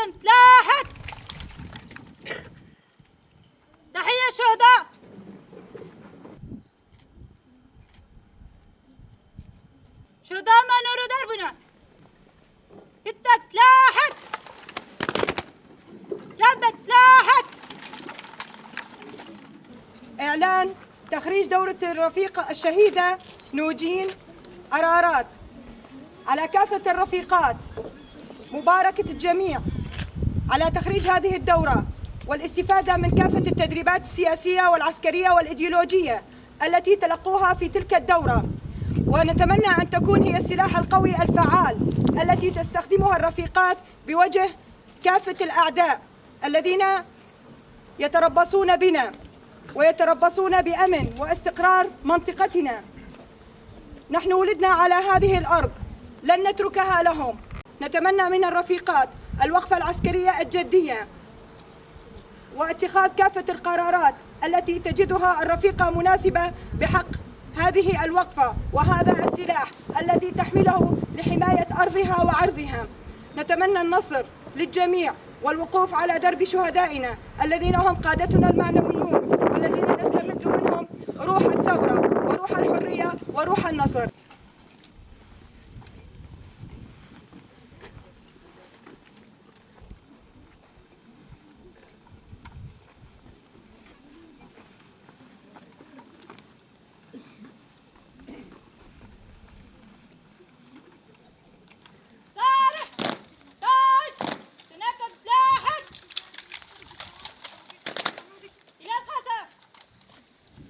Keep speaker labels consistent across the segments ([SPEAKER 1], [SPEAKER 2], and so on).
[SPEAKER 1] سلم سلاحك. تحية الشهداء. شهداء ما نور دربنا. اتك سلاحك. جنبك سلاحك.
[SPEAKER 2] إعلان تخريج دورة الرفيقة الشهيدة نوجين أرارات. على كافة الرفيقات مباركة الجميع على تخريج هذه الدورة والاستفادة من كافة التدريبات السياسية والعسكرية والإيديولوجية التي تلقوها في تلك الدورة، ونتمنى أن تكون هي السلاح القوي الفعال التي تستخدمها الرفيقات بوجه كافة الأعداء الذين يتربصون بنا ويتربصون بأمن واستقرار منطقتنا. نحن ولدنا على هذه الأرض، لن نتركها لهم. نتمنى من الرفيقات الوقفة العسكرية الجدية واتخاذ كافة القرارات التي تجدها الرفيقة مناسبة بحق هذه الوقفة وهذا السلاح الذي تحمله لحماية أرضها وعرضها. نتمنى النصر للجميع والوقوف على درب شهدائنا الذين هم قادتنا المعنويون والذين نستمد منهم روح الثورة وروح الحرية وروح النصر.
[SPEAKER 1] طارق طارق تنكب سلاحك. إلى القصر.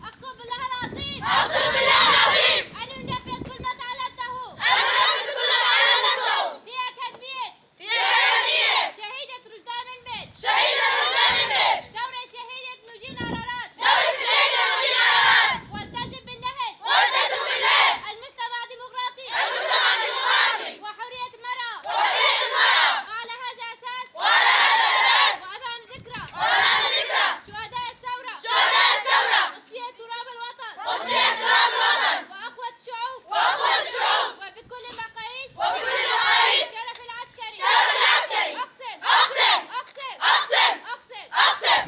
[SPEAKER 3] أقسم بالله العظيم، أقسم بالله العظيم، أن أنفذ كل ما تعلمته، أن أنفذ كل ما تعلمته في أكاديمية، في أكاديمية شهيدة رشدان منبج، شهيدة رشدان منبج، دورة شهيدة نوجين أرارات، دورة شهيدة نوجين أرارات، والتزم بالنهج، والتزم بالنهج المجتمع الديمقراطي، المجتمع الديمقراطي، وحرية المرأة، وحرية المرأة، وعلى هذا الأساس، وعلى هذا الأساس، وأمام ذكرى، وأمام ذكرى شهداء الثورة، شهداء الثورة، قدسية تراب الوطن، قدسية تراب الوطن، وأخوة الشعوب، وأخوة الشعوب، وبكل المقاييس، وبكل المقاييس، شرف العسكري، شرف العسكري، أقسم، أقسم، أقسم، أقسم، أقسم، أقسم.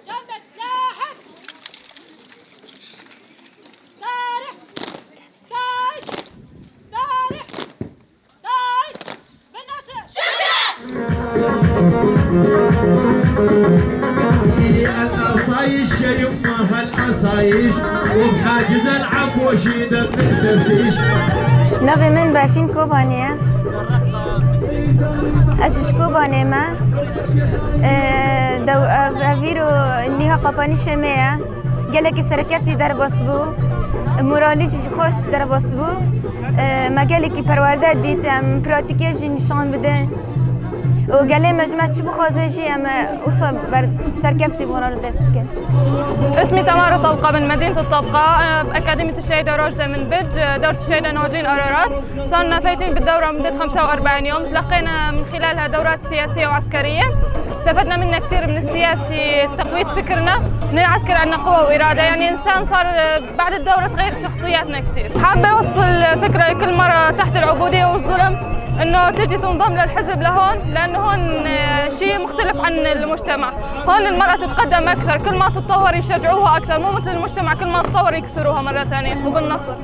[SPEAKER 1] جنبك سلاحك. طارق طارق طارق طارق بالنصر.
[SPEAKER 4] الأصايش يا يمه الأصايش وبحاجز العفو شيدة التفتيش.
[SPEAKER 5] Navê min Berfîn Kobanê ye. Ez ji Kobanê me. Dew evîro nîha qapanîşê me ye. Gelekî serkeftî derbas bû. Moralî jî xweş derbas bû. Me gelekî perwerde dît, em pratîkê jî nîşan bidin. û gelê me ji me çi bixwaze jî em wisa serkeftî bona re dest bikin.
[SPEAKER 6] اسمي تمارا طبقة من مدينة الطبقة، بأكاديمية الشهيدة روجدة منبج، دورة الشهيدة نوجين أرارات. صرنا فايتين بالدورة مدة 45 يوم، تلقينا من خلالها دورات سياسية وعسكرية، استفدنا منها كثير، من السياسي تقوية فكرنا، من العسكري عندنا قوة وإرادة، يعني إنسان صار بعد الدورة تغير شخصياتنا كثير. حابة أوصل فكرة لكل مرة تحت العبودية والظلم إنه تجي تنضم للحزب لهون، لأنه هون شيء مختلف عن المجتمع، هون المرأة تتقدم أكثر، كل ما تتطور يشجعوها أكثر، مو مثل المجتمع كل ما تتطور يكسروها مرة ثانية. وبالنصر.